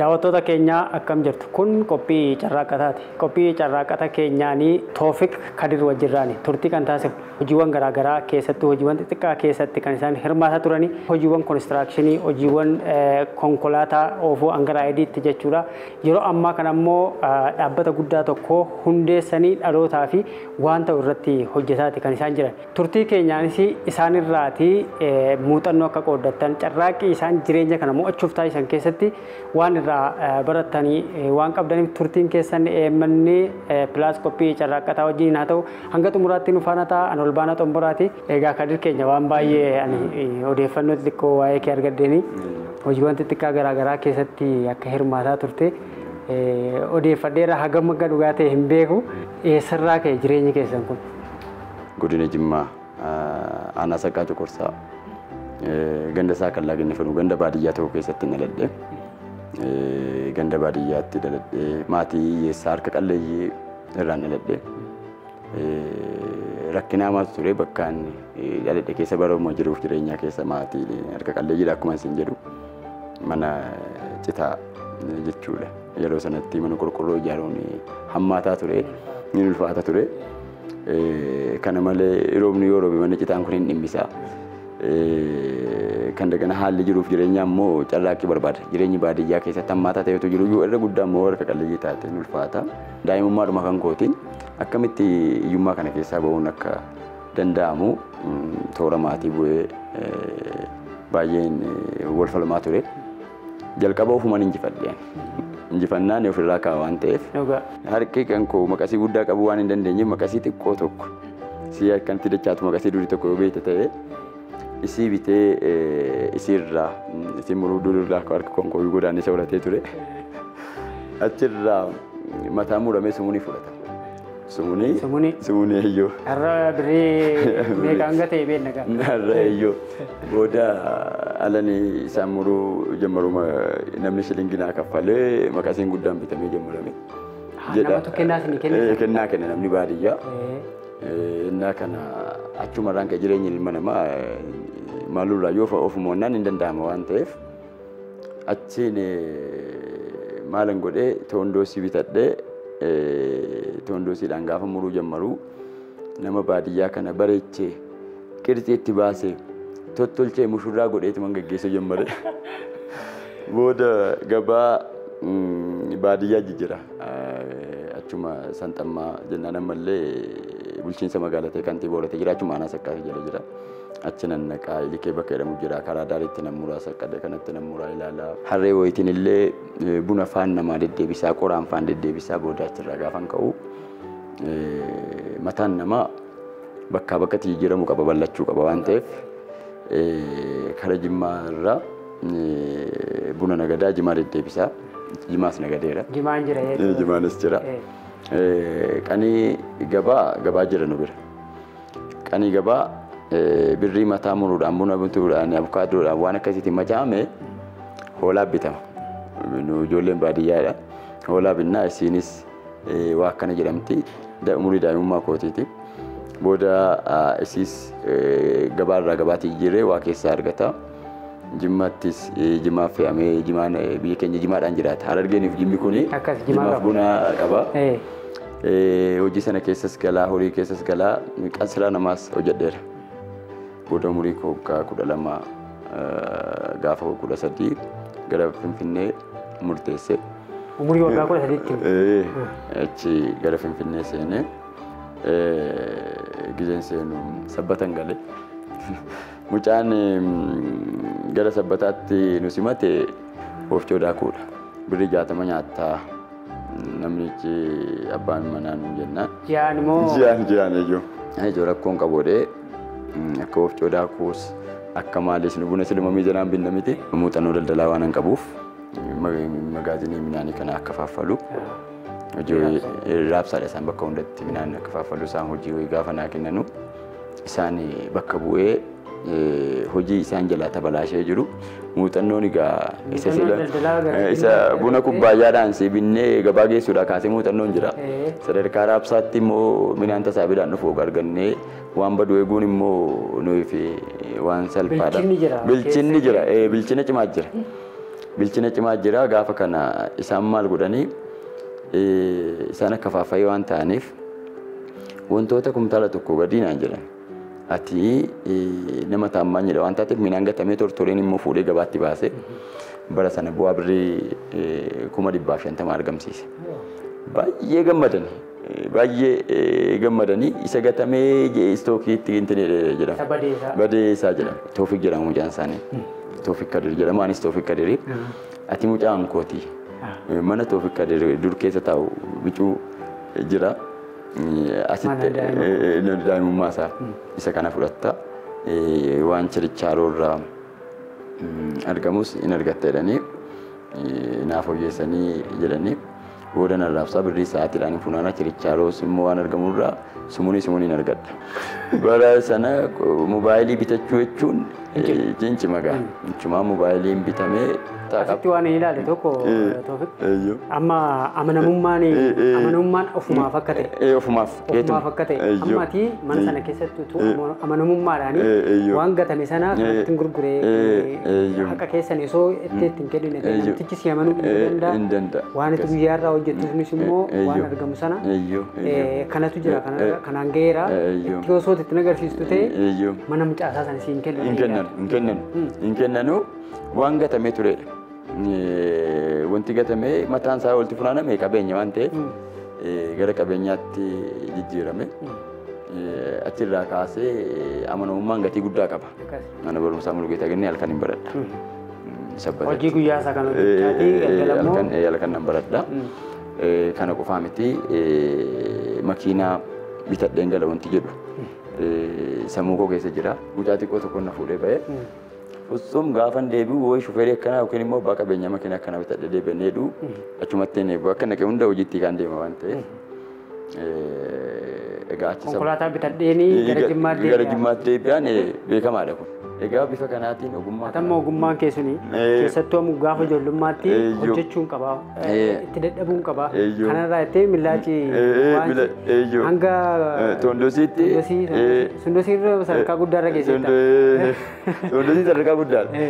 Daawwattoota keenyaa akkam jirtu? Kun qophii carraaqqataati. Qophii carraaqqata keenyaanii Toofiq Kadir wajjirraani turtii kan taasifnu hojiiwwan garaagaraa keessattuu hojiiwwan xixiqqaa keessatti kan isaan hirmaataa turanii hojiiwwan konistiraakshinii, hojiiwwan konkolaataa oofuu hanga raayidiitti jechuudha. Yeroo ammaa kana immoo dhaabbata guddaa tokko hundeessanii dhalootaa fi waan ta'u irratti hojjetaati kan isaan jiran. Turtii keenyaanis isaanirraatii muuxannoo akka qooddattan carraaqqii isaan jireenya kana mo'achuuf taasisan keessatti waan irraa baratanii waan qabdaniif turtiin keessan eemmanni pilaas qophii carraaqqataa wajjin haa ta'u hanga xumuraatti nu faana ta'a. An Olbaanaa Xomboraati. Egaa Kadir keenya waan baay'ee ani odeeffannoo xixiqqoo waa'ee kee argadheeni hojiiwwan xixiqqaa garaagaraa keessatti akka hirmaataa turte odeeffadheera hagam akka dhugaa ta'e hin beeku. Eessarraa ka'e jireenyi keessan kun? Godina Jimmaa aanaa Saqqaa Coqorsaa ganda isaa kan laaginni fedhu ganda baadiyyaa tokko keessatti dhaladhe. Ganda baadiyyaatti dhaladhee maatii hiyyeessaa harka qalleeyyii irraan dhaladhe. Rakkina hamaatu ture bakka inni dhaladhe keessa baruma jiruuf jireenyaa keessa maatii harka qalleeyyiidha akkuma isin jedhu mana citaa jechuudha. Yeroo sanatti mana qorqorroo ijaaruun hammaataa ture, ni ulfaata ture. Kana malee roobni yoo roobe manni citaan kun hin dhimmisa. Kan dagana haalli jiruuf jireenyaa immoo carraaqqii barbaada. Jireenyi baadiyyaa keessatti hammaataa ta'etu jiru iyyuu irra guddaa immoo harka qalleeyyii taate ni ulfaata. Daa'imummaadhuma kan kootiin akkamitti hiyyummaa kana keessaa ba'uun akka danda'amu toora maatii bu'ee baay'een wal falmaa ture. Jalqaba ofumaan injifadhe. Injifannaan ofirraa ka'a waan ta'eef harki kan koo maqasii guddaa qabu waan hin dandeenyeef maqasii xiqqoo tokko si akkanatti dachaatu maqasii durii tokko yoo beekte ta'e isii bitee isiirraa isii muruu durirraa harka konkooyyuu godaannisa horatee ture. Achirraa mataa muramee sumuunii fudhata. Sumuunii? Sumuunii. Sumuunii eeyyoo. Har'a birrii meeqa hanga ta'e beekna gaa. Har'a eeyyoo. Booda alanii isaan muruu jammaruma namni shilingii naa kaffalee maqasiin guddaan bitamee jammarame. Namatu kennaa isinii kenne? Kennaa kenna namni baadiyyaa. Innaa kana achumarraan ka'e jireenyi ilma namaa maalurraa yoo ofumoonnaan hin danda'ama waan ta'eef achiin maalan godhee toondoosii bitadhee toondoosiidhaan gaafa muruu jammaruu nama baadiyyaa kana bareechee qirxii itti baasee tottolchee mushurraa godheetu man geggeessuu jammare. Booda gabaa baadiyyaa jijjiira. Achuma sanxammaa jennaan ammallee bulchiinsa magaalaa ta'e kantiibaa horatee jira. Achuma aanaa Saqqaa jala jira. Achi nan naqaa Ilikee bakka jedhamu jira. Karaa daariitti nan muraa saqqadhe kanatti nan muraa ilaalaa. Harree wayitiin illee buna faan namaa deddeebisaa qoraan faan deddeebisaa booda achirraa gaafan ka'u mataan namaa bakkaa bakkatti jijjiiramuu qaba bal'achuu qaba waan ta'eef kara Jimmaa irraa buna nagadaa jimaa deddeebisaa. Jimaas nagadeera. Jimaan jira jechuudha. Jimaanis jira. Qanii gabaa gabaa jira nu bira. Qanii gabaa birrii mataa muruudhaan buna bituudhaan abukaadoodhaan waan akkasiitiin macaame hoolaa bitama. Nu ijoolleen baadiyyaadha. Hoolaa binnaa isiinis waa akkana jedhamti. Umurii daa'imummaa kootiiti. Booda isiis gabaarraa gabaatti jijjiirree waa keessaa argata. Jimmaattis jimaa fe'amee jimaan biyya keenya jimaadhaan jiraata. Harargeeniif jimmi kuni jimaaf buna qaba. Hojii sana keessas galaa horii keessas galaa qansiraa namaas hojjedheera. Booda umurii koo waggaa 12 gaafa 13 gara Finfinnee murteesse. Umurii waggaa 13tti? Achi gara Finfinnee seenee gizeen seenu sabbatan gale. Mucaan gara sabbataatti nu simate oofcoo daakuudha. Birrii 60 nyaattaa namnichi abbaan manaa nuun jennaan. Ji'aan immoo? Ji'aan ijoo. Ijoo rakkoon qabu akka oofcoo daakuus akka maaliis nu buna silma miizanaan binna miti. Muuxannoo daldalaa waan hin qabuuf magaazinii midhaanii kana akka faffalu hojii raabsaadha isaan bakka hundatti midhaan akka faffalu isaan hojii gaafa naa kennanu isaan bakka bu'ee hojii isaan jalaa tabalaashee jiru. Muuxannoon egaa isa buna kubbaayyaadhaan si binnee gabaa geessuudha kaasee muuxannoon jira. Sadarkaa raabsaatti immoo midhaan tasaa bidhaan dhufu argannee waan badu eeguun immoo nuyi fi waan salphaadha. Bilchinni jira. Bilchinni jira. Bilchina cimaa jira. Bilchina cimaa jira. Gaafa kana isaan maal godhanii, isaan akka faafayii waan ta'aniif wantoota kumtaala tokko gadi naan jedhan. Ati nama taammaanyidha waan taateef midhaan gatamee tortoreen immoo fuudhee gabaatti baase bara sana bu'aa birrii 150,000 argamsiise. Baay'ee gammadanii, baay'ee gammadanii, isa gatamee istookiitti intini jedhama. Badeesaa jedhama. Toofiq jedhama mucaan isaanii. Toofiq Kadir jedhama, anis Toofiq Kadiri. Ati mucaan kooti. Mana Toofiq Kadir dur keessa taa'u bicuu jira. Asitti daa'imummaa isaa isa kana fudhatta. Waan chirichaaroo irraa argamus in argatta jedhanii naaf hojjeessanii jedhanii booda narraabsaa birrii sa'aatiidhaan funaanaa, chirichaaroos immoo waan argamu irraa sumurii sumuriin argadha. Bara sana mobaayilii bitachuu jechuun cincima gaa. Jechumaa mobaayiliin bitamee. Asitti waan hin ilaalle tokko, Toofiq. Amma amanamummaan ofumaaf akka ta'e. Ofumaaf. Ofumaaf akka ta'e. Amma ati mana sana keessatti utuu amanamummaadhaan waan gatame sana kanatti hin gurguree haqa keessan osoo itti ittiin kennine namtichi si amanuu hin danda'a. Waan itti guyyaarraa hojjettu sunis immoo waan argamu sana kanatu jira, kanaan ga'eera. Itti osoo itti agarsiistu ta'e mana mucaasaa sana si hin kennan. Hin kennan, hin kennan. Hin kennanu, waan gatamee turedha. Wanti gatamee mataan isaa walitti funaaname qabeenya waan ta'eef gara qabeenyaatti jijjiirame. Achirraa kaasee amanamummaan gatii guddaa qaba. Mana barumsaa Mulugeetaa Gannee halkan hin baradha. Hojii guyyaa isaa kan hojjechaati galgala immoo. Halkan nan baradha. Kana qofaa miti, makiinaa bitadheen gala wanti jedhu sammuu koo keessa jira. Mucaa xiqqoo tokko na fuudhee ba'ee. Ussum gaafan deebi'u wayi shufeerii akkanaa yookiin immoo abbaa qabeenyaa makiinaa akkanaa bitadhee deebi'anii jedhu achumatti hin eegu. Akka naqee hunda hojiitti kan deema waan ta'eef. Egaa achi Konkolaataa bitadheenii gara Jimmaatti gara Jimmaatti deebi'an beekamaadha kun. Egaa bifa kanaatiin ogummaa. Atamma ogummaan keessuni keessattuu ammoo gaafa ijoollummaatti hojjechuun qaba, itti dadhabuun qaba. Kanarraa itti millaaci hanga Toondosiitti. Sundosii irra sadarkaa guddaa irra geessetta. Toondosii sadarkaa guddaadha.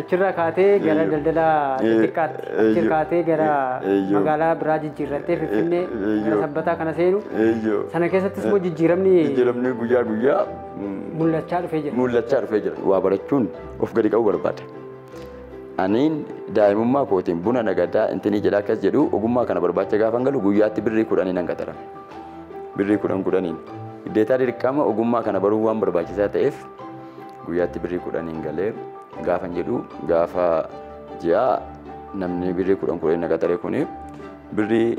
Achirraa kaatee gara daldala xixiqqaatti, achirraa kaatee gara magaalaa biraa jijjiirrattee Finfinnee gara Sabbataa kana seenu. Sana keessattis immoo jijjiiramni Jijjiiramni guyyaa guyyaa mul'achaa dhufee jira. Mul'achaa dhufee jira. Waa barachuun of gadi qabu barbaada. Aniin daa'imummaa kootiin buna nagadaa intinii jedha akkas jedhu ogummaa kana barbaacha gaafan galu guyyaatti birrii 10 nan qaxarame. Birrii 10 10iin. Giddeetaa dirqama ogummaa kana baruu waan barbaachisaa ta'eef guyyaatti birrii 10 galee gaafan jedhu gaafa ji'a namni birrii 10 10 na qaxare kuni birrii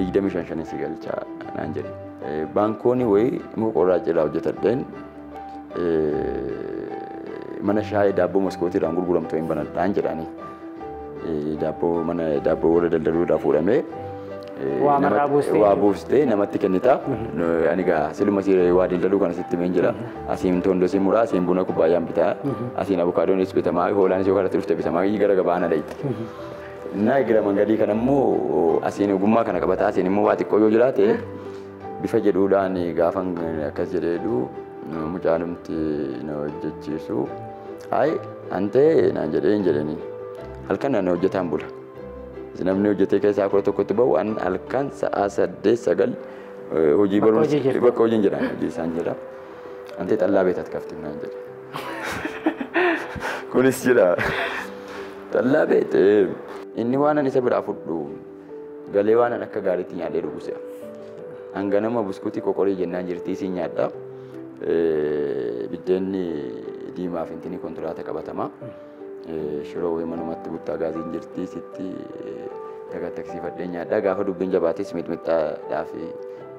25 shanii si galcha naan jedhe. Baankoonni wayii muka qorraa irraa hojjetadheen mana shaayii daabboo maskootiidhaan gurguramtu hin banadhaan jedhanii. Daabboo mana daabboo warra daldaluudhaa fuudhamee waa buustee namatti kennita. Ani gaa siluma waa daldaluu kana sitti himeen jira. Asiin toondosii muraa, asiin buna kubbaayyaan bitaa, asiin abukaadoon bitamaa, hoolaanis yoo karatti dhufte bitamaa gara gabaa na dhayitti. Naa gara mangadii kana immoo asiin ogummaa kana qabataa asiin immoo waa xiqqoo yoo jiraate bifa jedhuudhaan gaafan akkas jedheedhu mucaanumti na hojjechiisu. Hayi antee naan jedhee hin jedhanii halkan na hojjetaan bula. Namni hojjetee keessaa 11tti bahu an halkan sa'a 8 9 hojii barumsa bakka hojiin jira hojii isaan jira. Antee xallaa beektat kafti naan jedhe. Kunis jira. Xallaa beekte inni waan ani isa biraa fudhu galee waan ani akka gaariitti nyaadhee dhugu se'a. Hanganama buskuutii qoqorii jennaan jirtii siin nyaadha. Biddeenni diimaa fi intinii kontiraata qabatama. Shiroo wayii manumatti buttaa gaaziin jirtii sitti taksiifadhee nyaadha. Gaafa dubbiin jabaates mixmixaadhaa fi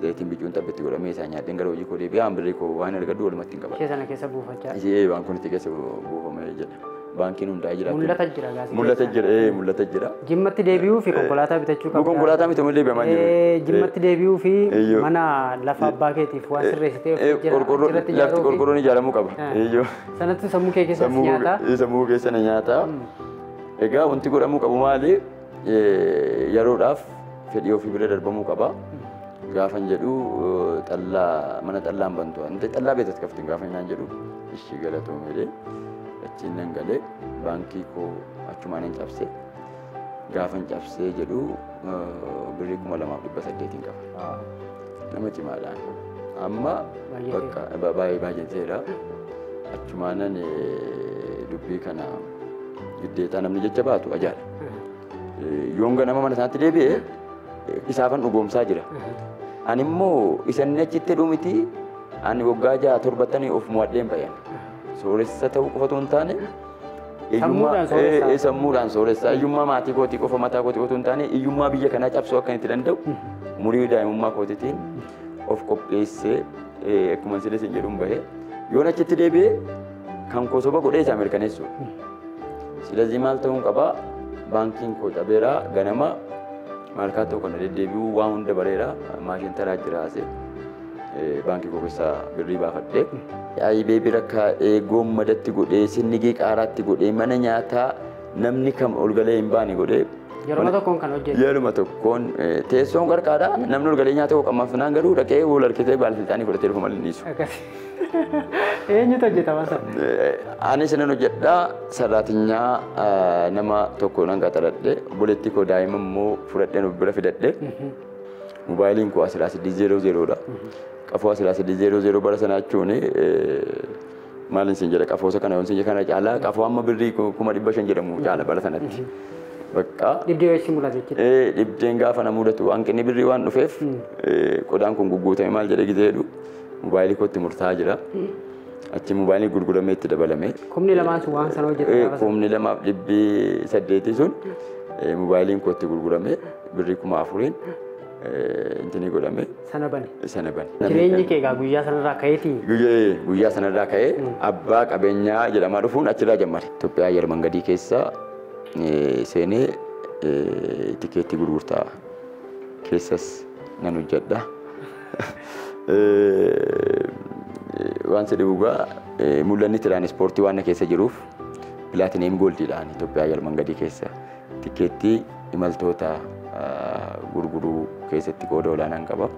zayitiin bicuun xabbitti godhamee isaa nyaadheen gara hojii koo deebi'aa birrii koo waan argadhu walumatti hin qabadhu. Ishee sana keessa buufachaa. Ishee baankuun itti keessa buufamee jedha. Baankiin hundaa'ee jira. Mul'ata jira gaazexaa. Mul'ata jira, mul'ata jira. Jimmatti deebi'uu fi konkolaataa bitachuu qabda. Konkolaataa miti malee deebi'amaa jiru. Jimmatti deebi'uu fi mana lafa abbaa keetiif waan sirreessitee of jira. Lafti qorqorroon ijaaramuu qaba. Sanatti sammuu kee keessa nyaata. Sammuu keessa na nyaata. Egaa wanti godhamuu qabu maali? Yeroodhaaf fedhii ofii bira darbamuu qaba. Gaafan jedhu xallaa mana xallaan bantu. Xallaa beektat kaftin gaafan naan jedhu ishii galatoomee. Achiin nan galee baankii koo achumaan hin cabse. Gaafan cabsee jedhu birrii 2800 qaba. Nama cimaadhaan. Amma bakka baay'ee baay'ateera. Achumaanan dubbii kana giddeetaa namni jecha baatu ajaa'idha. Yoon ganama mana isaatti deebi'ee isaafan dhugoomsaa jira. Ani immoo isan achitti hidhuu miti ani waggaa 6 7 of mo'adheen bayan. Sooressa ta'uu qofa otoo hin taane sammuudhaan sooressa. Hiyyummaa maatii kootii qofa mataa kootii otoo hin taane hiyyummaa biyya kanaa cabsuu akka itti danda'u umurii daa'imummaa kootiitiin of qopheessee akkuma silis hin jedhuun bahee yoon achitti deebi'ee kan koo soba godhee isaa mirkaneessu. Silazii maal ta'uun qabaa baankiin koo cabeeraa ganama maalkaa ta'u kana deddeebi'uu waan hunda bareera maashin taraa jiraase baankii koo keessaa birrii baafadhee. Ayibee bira kaa'ee goommadatti godhee sinnigii qaaraatti godhee mana nyaataa namni kam ol galee hin baane godhee. Yeruma tokkoon kan hojjetu. Yeruma tokkoon teessoon qarqaadha namni ol galee nyaata qammaaf garuu dhaqee wal harkisee baalfilxaanii fudhatee dhufu malee hin dhiisu. Eenyutu hojjetama sana? Anis nan hojjedhaa sarraatinyaa nama tokko nan qaxaradhe obboleettii koo daa'ima immoo fudhadheen of bira fidadhe. Mobaayiliin koo asiraa 300 dha. Qafoo asiraa 300 bara sana jechuun maalin siin jedha qafoosa kana yoon siin jedha kana caalaa qafoo amma birrii 500,000 jedhamu caala bara sanatti. Bakka dhibdee si mul'ate jechuudha. Dhibdeen gaafa na mudatu hanqinni birrii waan dhufeef qodaan kun gugguutame maal jedhee gizee jedhu mobaayilii kootti murtaa'aa jira. Achi mobaayilii gurguramee itti dabalame. 2000 sun waan sana hojjete gaafa sana. 2800 sun mobaayiliin kootti gurgurame birrii 4000 intini godhame. Sana bane. Sana bane. Jireenyi kee egaa guyyaa sanarraa ka'eetii? Guyyaa sanarraa ka'ee abbaa qabeenyaa jedhamaa dhufuun achirraa jammare. Itoophiyaa ayyar mangadii keessa seenee tikeettii gurgurtaa keessas nan hojjedha. Waan si dhibu egaa mul'anni tiraanispoortii waan na keessa jiruuf pilaatineem gooldiidhaan Itoophiyaa ayyar mangadii keessa tikeettii imaltoota gurguruu keessatti qooda olaanaan qaba.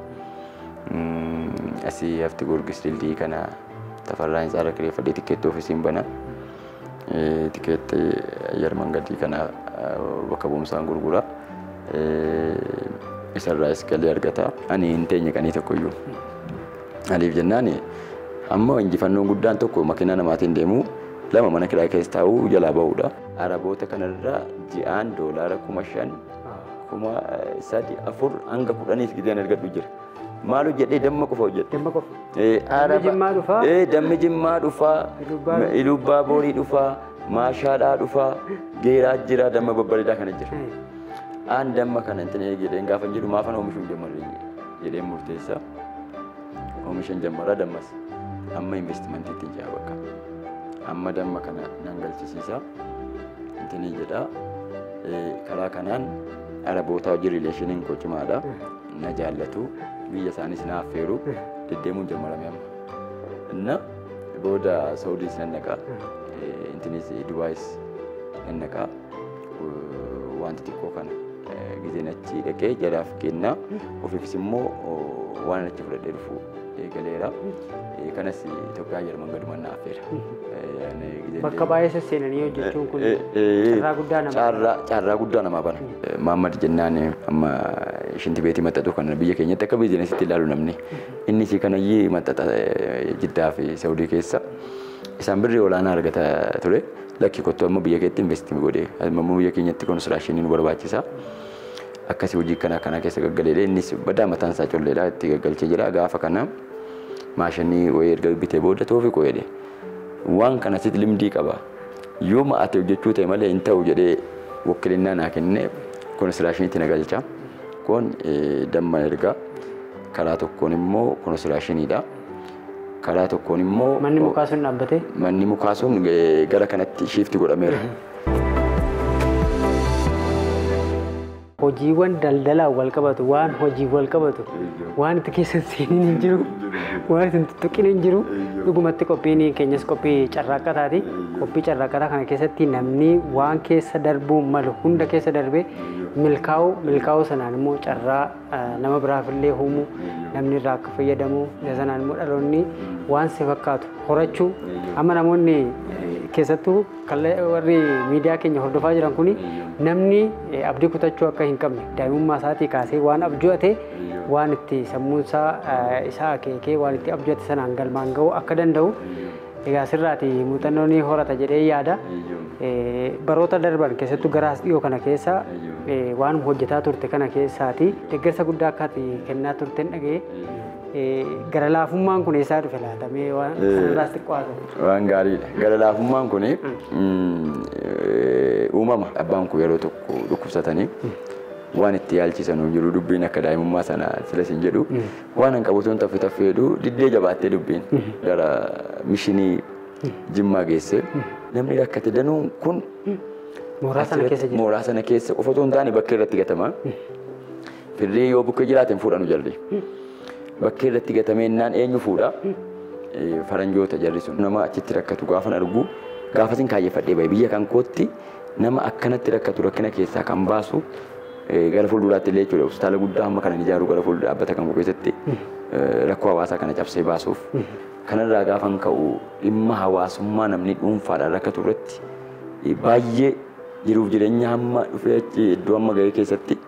Asii hafti Goorgis Dildii kana tafarraan isaa irra kireeffadhee tikeettii ofiisiin bana. Tikeettii ayyar mangadii kana bakka bu'umsaan gurgura. Isarraas galii argata. Ani hin teenye qanii tokkoyyuu. Aliif jennaan amma injifannoon guddaan tokko makiinaa namaatiin deemu lama mana kiraa keessa taa'uu jalaa ba'uudha. Araboota kanarraa ji'aan doolaara 5,000 3,000 4,000 hanga 10,000 gideen argadhu jira. Maal hojjedhee damma qofa hojjedhe. Damma qofa. Dammi Jimmaa dhufaa. Dammi Jimmaa dhufaa. Ilubbaa Boorii dhufaa. Maashaadhaa dhufaa. Geeraa jira damma babbareedaa kana jira. Aan damma kana intini jedheen gaafa jedhu maafan oomishuu hin jammarre jedheen murteessa. Oomishan jammaraa dammas amma investimantiitti jaa bakka. Amma damma kana nan galchisiisa. Intini jedha karaa kanaan Araboota hojii rileeshiniin koo cimaadha. Na jaallatu biyya isaanis na affeeru deddeemuun jammarame amma. Inna booda Saudiis nan dhaqa. Intinis Dubaayis nan dhaqa. Wanti xiqqoo kana gizeen achi dhaqee jalaaf kenna. Ofiifis immoo waan achi fudhadhee dhufu eegaleera. Kanas Itoophiyaa ayyar mangadumaan na affeera. Bakka baay'ee sesseenanii hojjechuun kun carraa guddaa namaa carraa guddaa namaa bana. Maammad jennaan amma shinti beetii maxxatu kana biyya keenyatti akka biizinesitti ilaalu namni. Inni si kanayyii maxxata Jiddaa fi Saudii keessa. Isaan birrii olaanaa argata ture. Lakki kottu amma biyya keetti investii godhee amma biyya keenyatti konistiraashinii nu barbaachisa. Akkasii hojii kana kana keessa gaggaleedha. Innis badaa mataan isaa colleedha itti gaggalchee jira. Gaafa kana maashinii wayii erga bitee booda Toofiqoo jedhe. Waan kana sitti limdii qaba. Yooma ati hojjechuu ta'e malee hin ta'u jedhee wakkilinnaa naa kennee konistiraashiniitti na galcha. Kun damma erga karaa tokkoon immoo konistiraashiniidha. Karaa tokkoon immoo manni mukaa sun dhaabbatee manni mukaa sun gara kanatti shiifti godhameera. Hojiiwwan daldalaan wal qabatu waan hojii wal qabatu waan itti keessa seeniin hin jiru waan itti tuttuqin hin jiru dhugumatti qophiin keenyas qophii carraaqqataati. Qophii carraaqqataa kana keessatti namni waan keessa darbuu malu hunda keessa darbee milkaa'uu sanaan immoo carraa nama biraafillee uumuu namni irraa akka fayyadamu sanaan immoo dhaloonni waan si fakkaatu horachuu amma namoonni Keessattuu warri miidiyaa keenya hordofaa jiran kuni namni abdii kutachuu akka hin qabne daa'imummaa isaatii kaasee waan abju'ate waan itti sammuunsaa isaa akeekee waan itti abju'ate sanaan galmaan ga'uu akka danda'u egaa sirraati muuxannoo ni horata jedhee yaada. Baroota darban keessattuu gara as dhiyoo kana keessa waan hojjetaa turte kana keessaati deeggarsa guddaa akka ati kennaa turteen dhaga'e. Gara laafummaan kun eessaa dhufe laatamee waan kanarraas xiqqoo haasa'u. Waan gaariidha. Gara laafummaan kun uumama. Abbaan kun yeroo tokko dhukkubsatanii waan itti yaalchisan hin jiru dubbiin akka daa'imummaa sana sila sin jedhu waan hin qabu tun taffe taffee jedhu diddee jabaattee dubbiin gara mishinii Jimmaa geesse. Namni rakkate danuun kun mooraa sana keessa jira. Mooraa sana keessa qofa otoo hin taane bakkee irratti gatama. Firrii yoo bukkee jiraate hin fuudhanu jarri. Bakkee irratti gatamee innaan eenyu fuudha? Faranjoota jarri sun. Nama achitti rakkatu gaafan argu gaafasin kaayyeffadhee bahe biyya kan kootti nama akkanatti rakkatu rakkina keessaa kan baasu gara fuulduraatti illee jechuudha. Hospitaala guddaa hamma kanan ijaaruu gara fuuldura dhaabbata kan koo keessatti rakkoo hawaasaa kana cabsee baasuuf. Kanarraa gaafan ka'u dhimma hawaasummaa namni dhuunfaadhaan rakkatu irratti baay'ee jiruuf jireenya hamma dhufee achi iddoo hamma ga'ee keessatti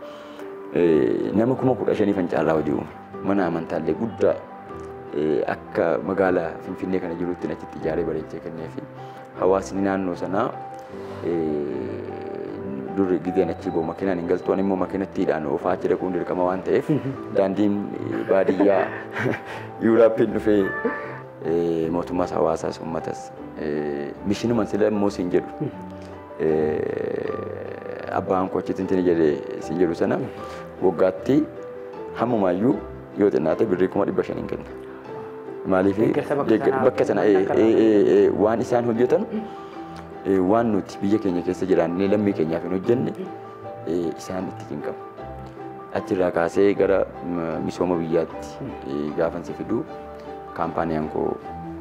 nama 15,000 fincaarraa hojii uume. Mana amantaallee guddaa akka magaalaa Finfinnee kana jirutti achitti ijaaree bareechee kennee fi hawaasni naannoo sanaa dur gizeen achi ba'u makiinaan hin galtu immoo makiinattiidhaan oofaa achi dhaquun dirqama waan ta'eef daandiin baadiyyaa Yuuraappiin dhufee mootummaas hawaasaas uummatas mishinuman sila immoo siin jedhu abbaan koo achitti hin jedhe siin jedhu sana waggaatti hammumaayyuu yoo xinnaate birrii 500,000 hin kenna. Maaliif bakka sana waan isaan hojjetan waan nuti biyya keenya keessa jiraannee lammii keenyaaf hin hojjenne isaan itti cinqamu. Achirraa kaasee gara misooma biyyaatti gaafan si fidu kaampaaniyaan koo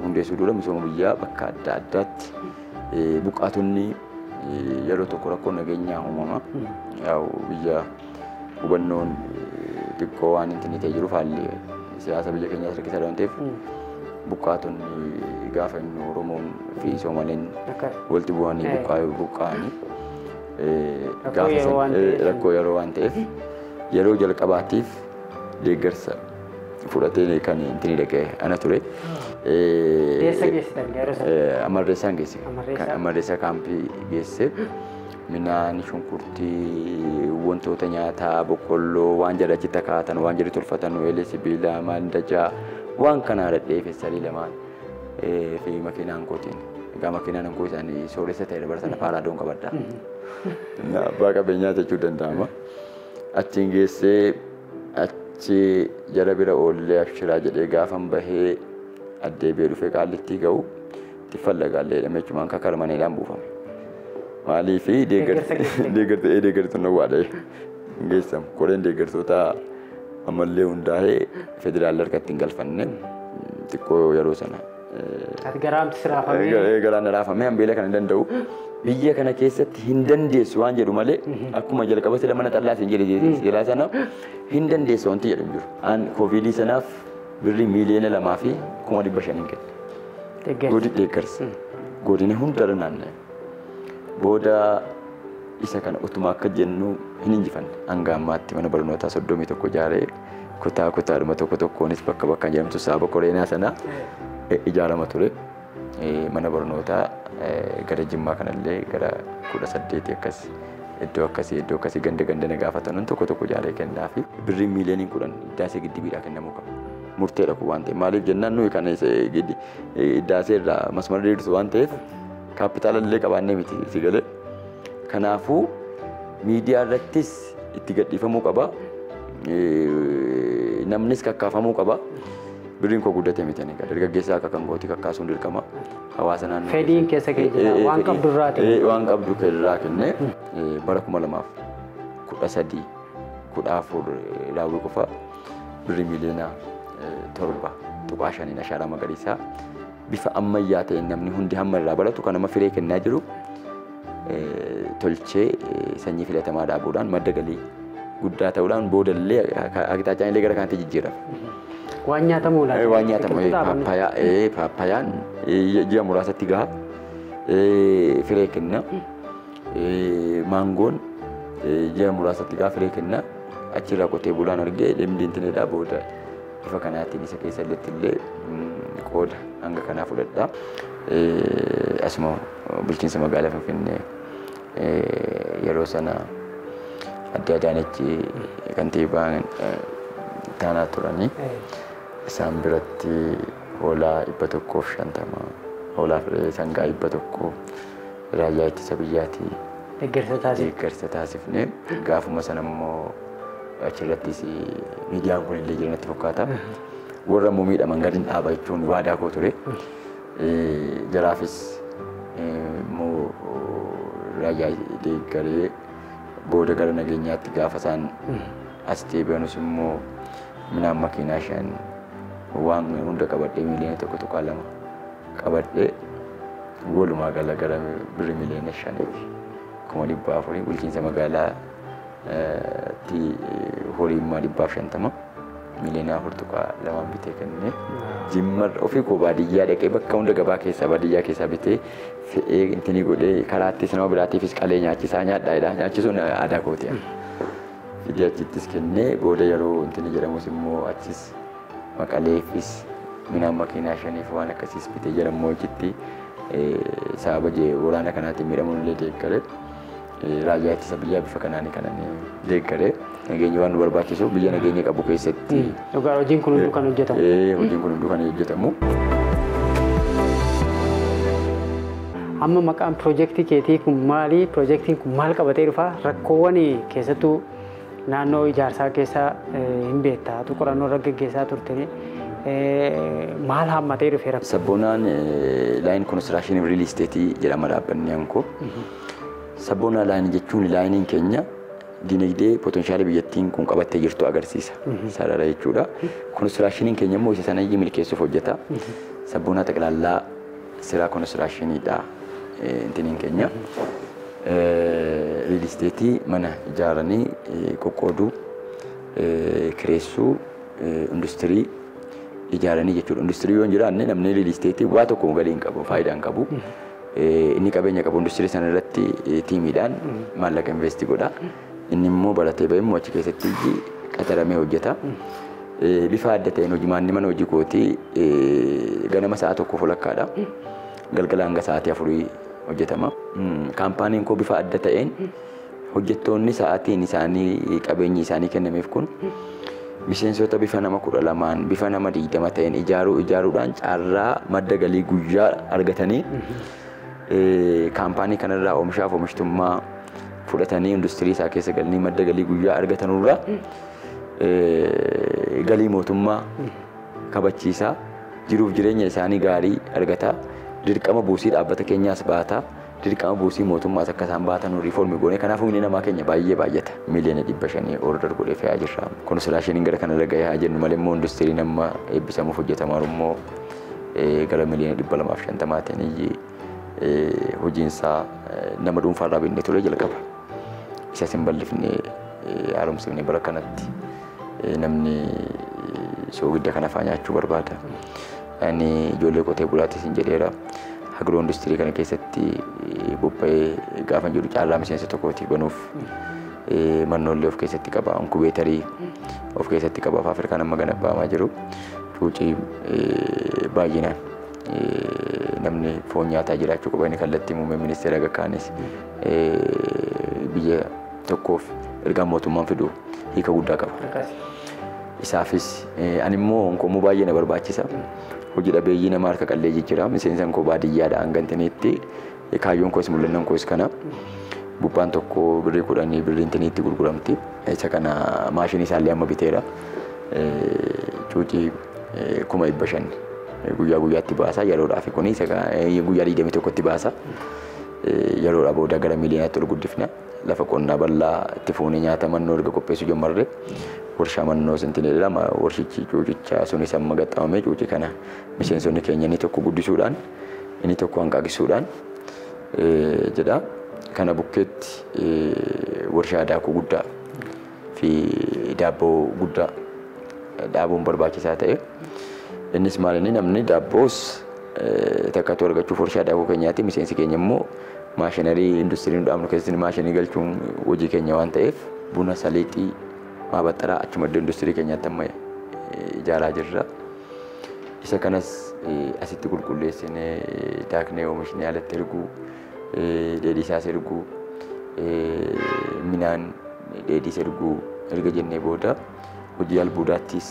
hundeessuu dura misooma biyyaa bakka adda addaatti buqqaatonni yeroo tokko rakkoo nageenyaa uumama. Biyya hubannoon xiqqoo waan hin ta'e jiruuf haalli siyaasa biyya keenyaas rakkisaa waan ta'eef buqqaatonni gaafa inni Oromoon fi Soomaleen walitti bu'anii buqqaa'anii rakkoo yeroo waan ta'eef yeroo jalqabaatiif deeggarsa fudhatee kan ittiin dhaqee ana ture. Eessa geessitan yeroo sana? Amarreessaan geesse. Amarreessaa kaampii geesse. Midhaan, shunkurtii, wantoota nyaataa, boqqolloo, waan jedha achitti akaatan, waan jedhu tolfatan, eelee sibiilaa, maandajaa, waan kana dhadhee feessalii lamaan fi makiinaan kootiin. Egaa makiinaan koo isaanii sooressa ta'e bara sana faaraadoon qabadha. Abbaa qabeenyaa jechuu danda'ama. Achiin geessee achi jara bira oollee abshiraa jedhee gaafan bahee addeebi'ee dhufee qaallittii ga'u itti fallagaallee jedhamee achumaan kakarmaneedhaan buufame. Maaliif deeggartoonni waadha geessamu. Koreen deeggartoota ammallee hundaa'ee federaala harkatti hin galfanne xiqqoo yeroo sana. Ati garaamti siraafamee? Garaan raafamee hambeela kana hin danda'u. Biyya kana keessatti hin dandeessu waan jedhu malee akkuma jalqaba sila mana xallaa siin jedhe silaa sana hin dandeessu wanti jedhu hin jiru. An koovidii sanaaf birrii 2,500,000 hin kenne. Godina deeggarsa. Godina hundarra naanna'e. Booda isa kana utuma akka jennu hin injifanne. Hanga ammaatti mana barnootaa 31 ijaaree kutaa kutaadhuma tokko tokkoonis bakka bakkaan jedhamtu saaba koreenaa sana ijaarama ture. Mana barnootaa gara Jimmaa kanallee gara 18 akkas iddoo akkasii ganda ganda na gaafatan tokko tokko ijaaree kennaa fi birrii 10,000,000 iddaasee giddibiidhaa kennamuu qaba. Murteedha kun waan ta'eef maaliif jennaan nuyi kana iddaasee irraa masmara diriirsu waan ta'eef kaapitaala illee qabaannee miti si galee. Kanaafuu miidiyaa irrattis itti gadhiifamuu qaba. Namnis kakkaafamuu qaba. Birriin koo guddatee miti ani dargaggeessaa akka kan gootii kakkaasuun dirqama hawaasa naannoo. Fedhiin keessa kee jira waan qabdu irraa ta'e. Waan qabdu irraa kennee bara 2013 14 raawwii qofa birrii 7.5 million ashaaraa magariisaa bifa ammayyaa ta'een namni hundi hamma irraa baratu kan nama firee kennaa jiru tolchee sanyii filatamaa dhaabuudhaan madda galii guddaa ta'uudhaan boodallee akitaachaan illee gara kanatti jijjiirama. Waan nyaatamu laata? Waan nyaatamu paappayaan ji'a muraasatti gaha. Firee kenna. Maangoon ji'a muraasatti gaafa firee kenna. Achirraa qotee bulaan argee deemdiintineedhaa booda bifa kanaatiin isa keessa illee qooda hanga kanaa fudhadha. Asuma bulchiinsa magaalaa Finfinnee yeroo sana adde Adaanech kantiibaan taanaa turanii isaan biratti hoolaa 150 hoolaa firee sangaa 100 raayyaa ittisa biyyaatii deeggarsa taasifne. Gaafuma sana immoo achirrattis miidiyaan kun illee jira natti fakkaata. Warra immoo miidhaman gadi dhaaba jechuun waadaa koo ture. Jaraafis immoo raayyaa deeggaree booda gara nageenyaatti gaafa isaan as deebi'anus immoo midhaan makiinaa 5 waan hunda qabadhee miiliyoona 1.2 qabadhee walumaa gala gara birrii miiliyoona 5,400,000 bulchiinsa magaalaa ti horii immoo 150 miiliyoona 4.2 bitee kennee Jimma ofii koo baadiyyaa dhaqee bakka hunda gabaa keessaa baadiyyaa keessaa bitee fe'ee intini godhee karaattis nama biraatiifis qalee nyaachisaa nyaadhaa nyaachisuun aadaa kooti. Fidee achittis kennee booda yeroo intini jedhamus immoo achis Maqaleefis midhaan makiinaa 5 waan akkasiis bitee jedhamu hojiitti sababa waraana kanaatiin miidhamuun illee deeggaree raayyaa ittisa biyyaa bifa kanaan kanan deeggaree nageenyi waan nu barbaachisu biyya nageenya qabu keessatti. Dhugaa hojiin kun hunduu kan hojjetamu. Hojiin kun hunduu kan hojjetamu. Amma maqaan piroojeektii keetii kun maali? Piroojeektiin kun maal qabatee dhufa? Rakkoowwan keessattuu naannoo ijaarsaa keessa hin beektaa qorannoo irra gaggeessaa turte maal hammatee dhufe rakkoo? Sabboonaan Line Construction Real Estate jedhama dhaabbanni ankoo. Sabboonaa Line jechuun laayiniin keenya dinagdee potenshaala biyyattiin kun qabattee jirtu agarsiisa. Sarara jechuudha. Konistiraashiniin keenya immoo isa sana milkeessuuf hojjeta. Sabboonaa xaqilallaa siraa konistiraashiniidha intiniin keenya. Riil isteetii mana ijaaranii qoqqooduu, kireessuu, industirii ijaaranii jechuudha. Industirii yoo hin jiraanne namni riil isteetii waa tokko galii hin qabu, faayidaa hin qabu. Inni qabeenya qabu industirii sana irratti tiimiidhaan maallaqa investi godha. Inni immoo baratee bahee immoo achi keessatti qaxaramee hojjeta. Bifa adda ta'een hojimaanni mana hojii kootii ganama sa'a 1:30 galgala hanga sa'aatii 4 hojjetama. Kaampaaniin koo bifa adda ta'een hojjettoonni sa'aatiin isaanii qabeenyi isaanii kennameef kun miseensota bifa nama 12 bifa nama 20 ta'een ijaaruudhaan carraa madda galii guyyaa argatanii kaampaanii kanarraa oomishaaf oomishtummaa fudhatanii industirii isaa keessa galanii madda galii guyyaa argatanurraa galii mootummaa kabachiisaa jiruuf jireenya isaanii gaarii argataa dirqama buusii dhaabbata keenyaas baataa dirqama buusii mootummaas akka isaan baatan riiformii goone. Kanaafuu humni namaa keenya baay'ee baay'ata. Miiliyoona 500 order godhee fe'aa jirra. Konistiraashiniin gara kanarra gahee haa jennu malee immoo industiriin amma eebbisamuuf hojjetamaa immoo gara miiliyoona 250 ta'anii hojiinsaa nama dhuunfaarraa binnee ture jalqaba. Isas hin bal'ifne haaromsifne bara kanatti namni soogidda kana faa nyaachuu barbaada. Ani ijoollee qotee bulaatis hin jedheera. Agiroo industirii kana keessatti bobba'ee gaafa jedhu caalaa miseensa tokkooti banuuf mannoollee of keessatti qaba, inkubeetarii of keessatti qaba. Afrikaan amma gana ba'amaa jiru. Cuucii baay'inaan namni foon nyaataa jiraachuu qaba. Inni kallattii muummee ministeera gakkaanis biyya tokkoof ergaan mootummaan fidu hiika guddaa qaba. Isaafis ani immoo honkoomuu baay'ee na barbaachisa. Hojii dhabeeyyii nama harka qalleeyyii jira. Miseensa koo baadiyyaadha hanga intiniitti. Kaayyoon koos mul'annoon koos kana. Bubbaan tokko birrii 10 birrii intiniitti gurguramti. Isa kana maashinii isaallee amma biteera. Cuucii 500,000 guyyaa guyyaatti baasa. Yeroodhaaf kuni guyyaa 21tti baasa. Yeroodhaa booda gara miiliyoonatti ol guddifna. Lafa qonnaa bal'aa itti fuunee nyaata mannoo erga qopheessuu jalqabne warshaa mannoo sintineedha. Warshichi cuucichaa sunis amma gaxxamamee cuucii kana miseensonni keenya inni tokko guddisuudhaan inni tokko hanqaaqisuudhaan jedha. Kana bukkeetti warshaa daakuu guddaa fi daabboo guddaa dhaabuun barbaachisaa ta'e. Innis maal inni namni daabboos takkatu argachuuf warshaa daakuu keenyaati. Miseensi keenya immoo maashinarii industirii nu dhaabnu keessatti maashinii galchuun hojii keenya waan ta'eef buna saliixii maabaxxaraa achuma iddoo industirii keenyaatti amma ijaaraa jirra. Isa kanas asitti qulqulleessinee daaknee oomishnee alatti erguu, dheedhii isaas erguu, midhaan dheedhiis erguu erga jennee booda hojii albuudaattis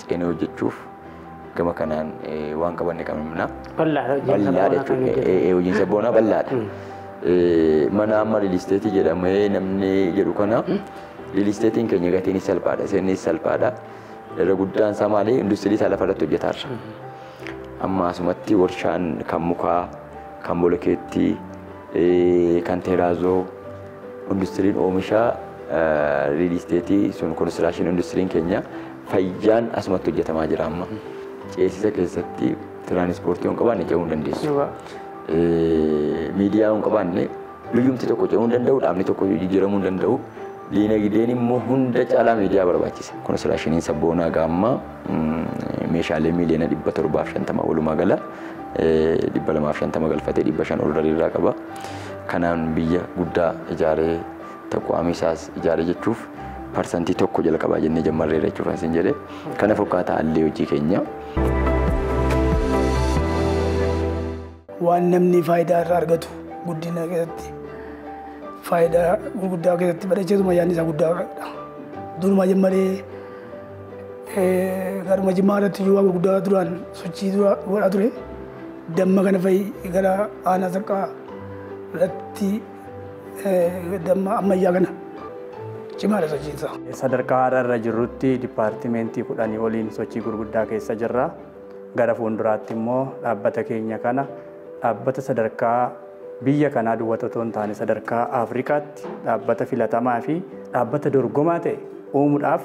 ceenee hojjechuuf gama kanaan waan qabanne qabna. Bal'aadha jechuudha. Hojiin sabboonaa bal'aadha. Mana amma riilisteetii jedhamee namni jedhu kana riilisteetiin keenya gatiin salphaadha, seennis salphaadha. Irra guddaan isaa maali? Industirii isaa lafa irratti hojjetaarra. Amma asumatti warshaan kan mukaa, kan bolokeettii, kan teeraazoo, industiriin oomisha riilisteetii sun konistiraashin industiriin keenya fayyaan asumatti hojjetamaa jira amma. Ceesisa keessatti tiraanispoortii hin qabaanne ce'uu hin dandeessu. Miidiyaa hin qabaanne biyyumti tokko ce'uu hin danda'u, dhaabni tokko jijjiiramuu hin danda'u. Diinagdeen immoo hunda caalaa miidiyaa barbaachisa. Konistiraashiniin sabboonaa gaamma meeshaalee miiliyoona 750 walumaa gala 250 galfatee 500 ol irraa qaba. Kanaan biyya guddaa ijaaree taqwaamii isaas ijaaree jechuuf 1% jalqabaa jennee jammarreera jechuuf asin jedhee kana fakkaata haalli hojii keenya. Waan namni faayidaa irraa argatu guddina keessatti faayidaa gurguddaa keessatti badhacheetuma yaadni isaa guddaadha. Duruma jammaree garuma jimmaa irratti iyyuu waan gurguddaa duraan sochii dura godhaa ture. Damma kana fa'i gara aanaa saqqaa irratti damma ammayyaa kana cimaadha sochiin isaa. Sadarkaa har'a irra jirrutti dipaartimentii 10 oliin sochii gurguddaa keessa jirra. Gara fuulduraatti immoo dhaabbata keenya kana dhaabbata sadarkaa biyya kanaa duwwaa otoo hin taane sadarkaa Afrikaatti dhaabbata filatamaa fi dhaabbata dorgomaa ta'e uumuudhaaf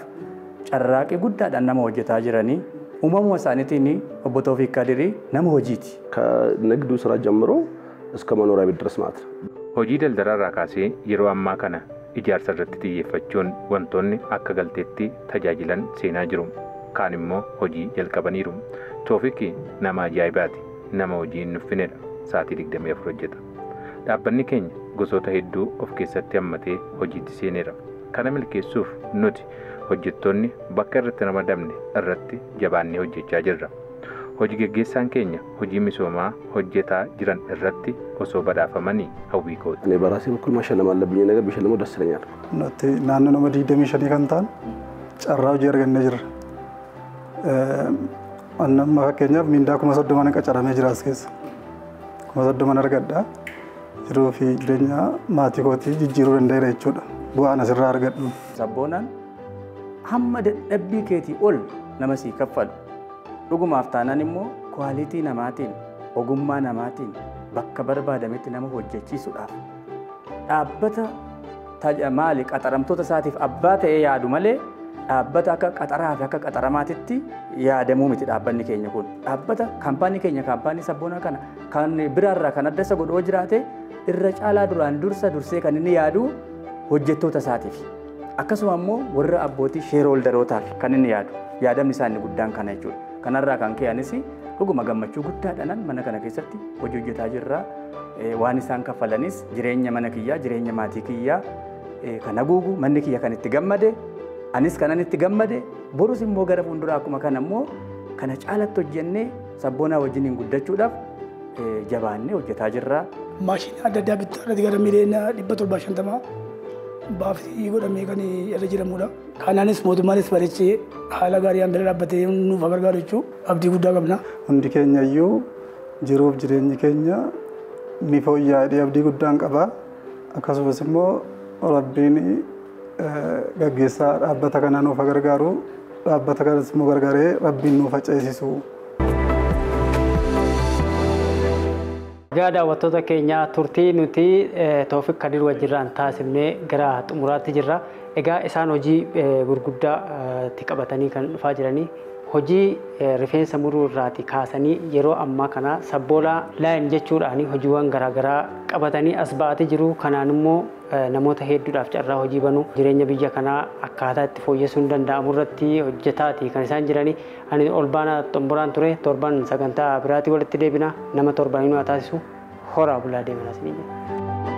carraaqii guddaadhaan nama hojjetaa jiranii uumamuma isaaniitiin obbo Toofiq Kadirii nama hojiiti. ከንግዱ ስራ ጀምሮ እስከ መኖሪያ ቤት ድረስ ማለት ነው። Hojii daldalaarraa kaasee yeroo ammaa kana ijaarsa irratti xiyyeeffachuun wantoonni akka galteetti tajaajilan seenaa jiru. Kaan immoo hojii jalqabaniiru. Toofiq nama ajaa'ibaati. Nama hojii hin nuffinedha. Sa'aatii 24 hojjeta. Dhaabbanni keenya gosoota hedduu of keessatti hammatee hojiitti seeneera. Kana milkeessuuf nuti hojjettoonni bakka irratti ramadamne irratti jabaannee hojjechaa jirra. Hojii geggeessaan keenya hojii misoomaa hojjetaa jiran irratti osoo badhaafamanii hawwii kooti. እኔ በራሴ በኩል ማሸለም አለብኝ ነገር ቢሸልመው ደስ ይለኛል። Nuti naannoo nama 25 kan ta'an carraa hojii argannee jirra. Amma fakkeenyaaf mindaa 30,000 qacaramee jira as keessa. 30,000 argadha. Jiruu fi jireenya maatii kootii jijjiiruu danda'eera jechuudha. Bu'aan asirraa argadhu. Sabboonaan hamma dadhabbii keetii ol nama sii kaffalu. Dhugumaaf taanaan immoo kwaalitii namaatiin, ogummaa namaatiin bakka barbaadametti nama hojjechiisuudhaaf dhaabbata maali qaxaramtoota isaatiif abbaa ta'ee yaadu malee dhaabbata akka qaxaraa fi akka qaxaramaatitti yaadamuu miti dhaabbanni keenya kun. Dhaabbata kaampaanii keenya kaampaanii sabboonaa kana kan biraarraa kan adda isa godhoo jiraate irra caalaa duraan dursa dursee kan inni yaadu hojjettoota isaatiif. Akkasuma immoo warra abbootii sheerooldarootaaf kan inni yaadu. Yaadamni isaa inni guddaan kana jechuudha. Kanarraa kan ka'anis dhuguma gammachuu guddaadhaan mana kana keessatti hojii hojjetaa jirra. Waan isaan kaffalanis jireenya mana kiyyaa, jireenya maatii kiyyaa kan haguugu, manni kiyya kan itti gammade, anis kanan itti gammade, borus immoo gara fuulduraa akkuma kana immoo kana caalatti hojjennee sabboonaa wajjiniin guddachuudhaaf jabaannee hojjetaa jirra. Maashinii adda addaa bittaa irratti gara miliyoona 750 baafii godhamee kan irra jiramudha. Kanaanis mootummaanis bareechee haala gaariidhaan bira dhaabbatee nuuf gargaaru jechuu abdii guddaa qabna. Hundi keenya iyyuu jiruuf jireenyi keenya ni fooyya'ee abdii guddaan qaba. Akkasumas immoo Rabbiin gaggeessaa dhaabbata kana nuuf gargaaru, dhaabbata kanas immoo gargaaree Rabbiin nuuf ceesisu. Egaa daawwattoota keenya turtii nuti Toofiq Kadir wajjirraan taasifnee gara xumuraatti jirra. Egaa isaan hojii gurguddaa itti qabatanii kan dhufaa jiranii Hojii rifeensa muruu irraati kaasanii yeroo ammaa kana sabboolaa laayin jechuudhaan hojiiwwan garaagaraa qabatanii as ba'atii jiru. Kanaan immoo namoota hedduudhaaf carraa hojii banuu jireenya biyya kanaa akkaataa itti fooyyessuun danda'amu irratti hojjetaati kan isaan jiranii. Ani ol baanaa xomboraan ture torban sagantaa biraatii walitti deebina nama torbanii nu haa taasisu horaa bulaa deemanaa isinii jedha.